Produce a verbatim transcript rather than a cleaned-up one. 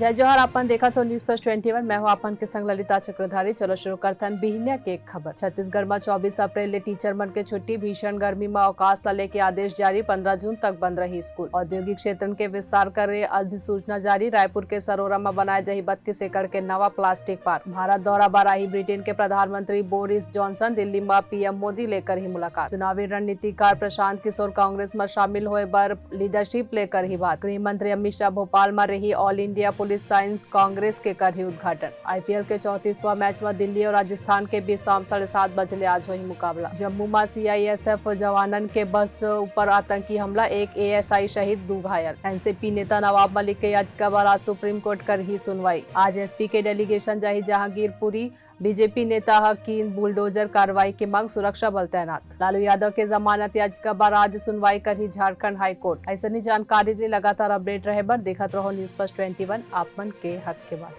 जय जोहार, अपन देखत हो News First twenty one, मैं हूं अपन के संग ललिता चक्रधारी। चलो शुरू करथन बिहनिया के खबर। छत्तीसगढ़ म चौबीस अप्रैल ले टीचर मन के छुट्टी, भीषण गर्मी म अवकाश ला लेके आदेश जारी, पंद्रह जून तक बंद रही स्कूल। औद्योगिक क्षेत्रन के विस्तार करे अधिसूचना जारी, रायपुर के सरोरा म बनाए जाही बत्तीस एकड़ के नवा प्लास्टिक पार्क। भारत दौरा बर आही ब्रिटेन के प्रधानमंत्री बोरिस जॉनसन, दिल्ली म पीएम मोदी ले करही मुलाकात। चुनावी रणनीतिकार प्रशांत किशोर कांग्रेस म शामिल होए बर लीडरशिप ले करही बात। गृह मंत्री अमित शाह भोपाल म रही all India police science Congress के करही उद्घाटन। आईपीएल के चौंतीसवां मैच म दिल्ली और राजस्थान के बीच शाम साढ़े सात बजे ले आज होही मुकाबला। जम्मू म सीआईएसएफ जवानन के बस ऊपर आतंकी हमला, एक एएसआई शहीद, दू घायल। एनसीपी नेता नवाब मलिक के याचिका बर आज सुप्रीम कोर्ट करही सुनवाई। आज एसपी के डेलीगेशन जाही जहांगीरपुरी। बीजेपी नेता ह कीन बुलडोजर कार्रवाई के मांग, सुरक्षा बल तैनात। लालू यादव के जमानत याचिका बर आज सुनवाई करही झारखंड हाई कोर्ट। अइसने जानकारी ले लगातार अपडेट रहे बर देखत रहो News First twenty one, आप मन के हक के बात।